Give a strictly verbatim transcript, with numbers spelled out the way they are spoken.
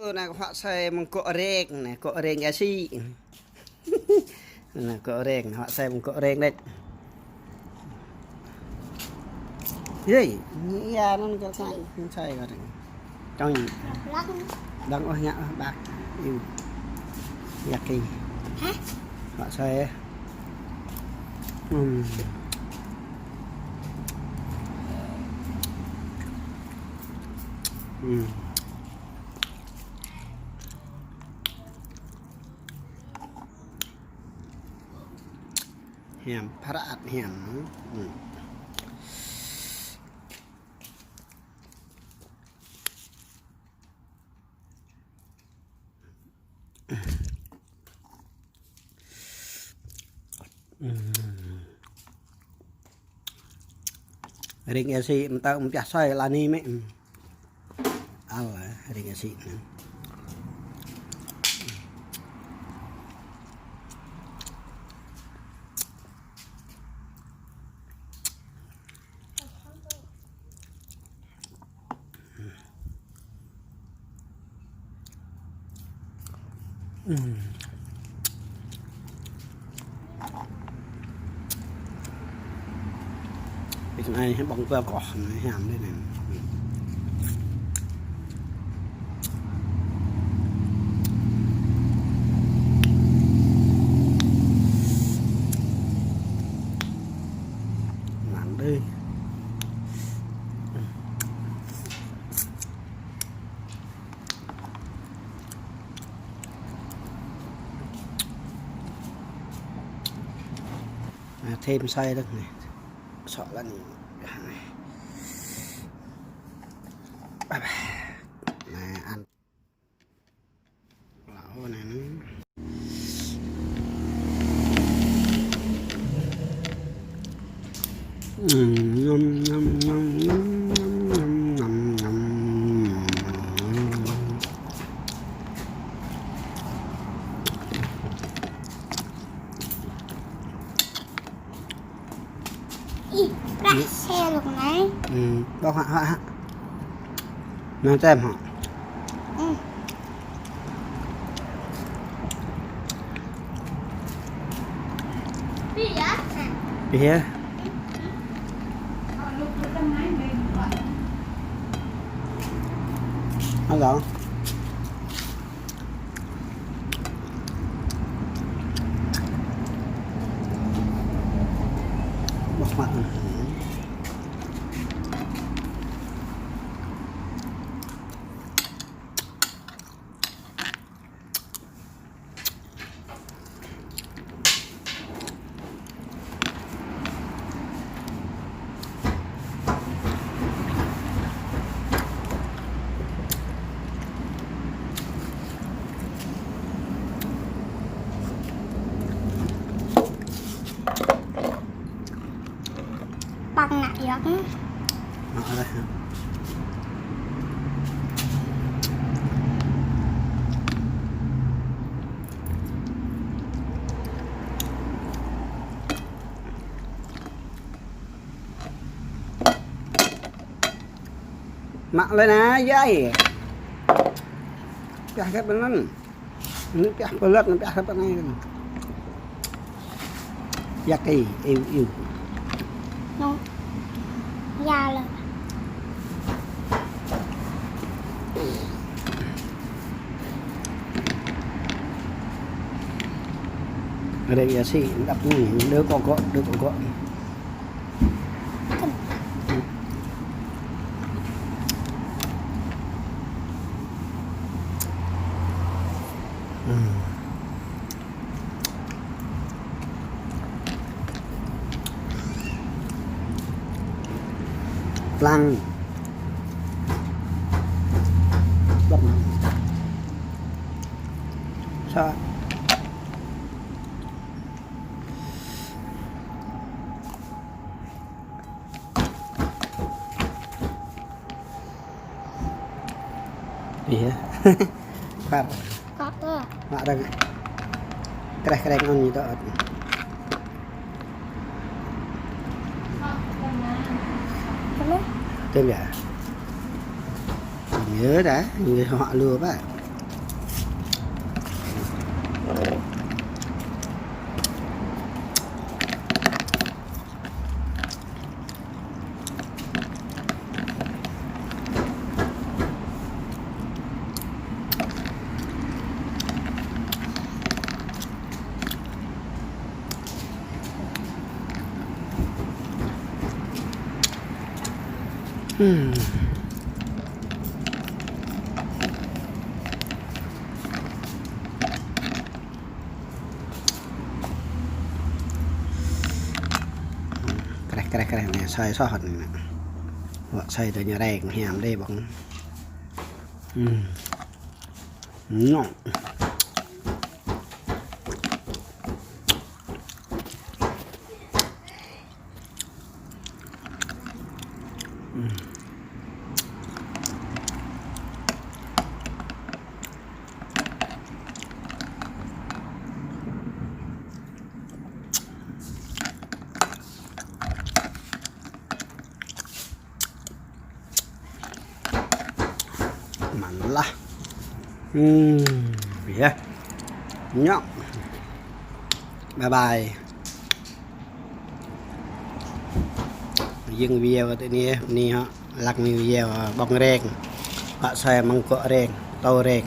Anai kơ huă sai mơ̆ng kŏ reng anai, kŏ reng ia sĭ. Anai kŏ reng, huă sai mơ̆ng kŏ reng đĕč. Hei, ia anŭn kơ sai, sai kơ reng. Čong. Đang ôh ngă ôh bak. Iu. Ia kơ. Hah? Huă sai. Hmm. Hmm. Hiam, phara ăt hiam. Hmm. Hmm. Reng ia sĭ mơtao mơ̆ pioh soi lani mĕ. Al, reng ia sĭ. Ừm. Ƀing anai ƀơ̆ng pơ koh anai hiam đơi anai. Mơnăng đơi. Anai, thêm sai đơi anai. Sŏ lăng anai. Anai, ăn. Lăo anai anai. Ih, prăk sel lŏk anai. Ƀơ̆ng hă, hă, hă. Anai tem hă. Ih. Pih yơh. Hă lŏ. Ƀơ̆ng mă. Păng ngă yơh. Ngă leh. Mă leh anai, yai. Pioh kơ pơnăn. Anai pioh pơlăt, anai pioh kơ pơnăn. Ia kơ, iu, iu. Nong. Ia leh. Reng ia sĭ, đăp anai, đơ kŏ kŏ, đơ kŏ kŏ. Plang. Sa. Iya. Par. Kak, eh. Mak dang. Kreh-kreh ngon ñu tŏ. Tơl yơh. Tơl yơh dah, ñu hŏk lu apa? Hmm. Kreh, kreh, kreh anai, asơi soh anai. Wă asơi tơ ñu reng, hiam đơi ƀơ̆ng. Hmm. Ngon. Mơ̆n lah. Hmm, yơh. Ñu. Bye bye. Djơ̆ video kơ tơ anai, anai hŏ, lăng video ƀơ̆ng reng. Wă asơi mơ̆ng gŏ reng, tô reng.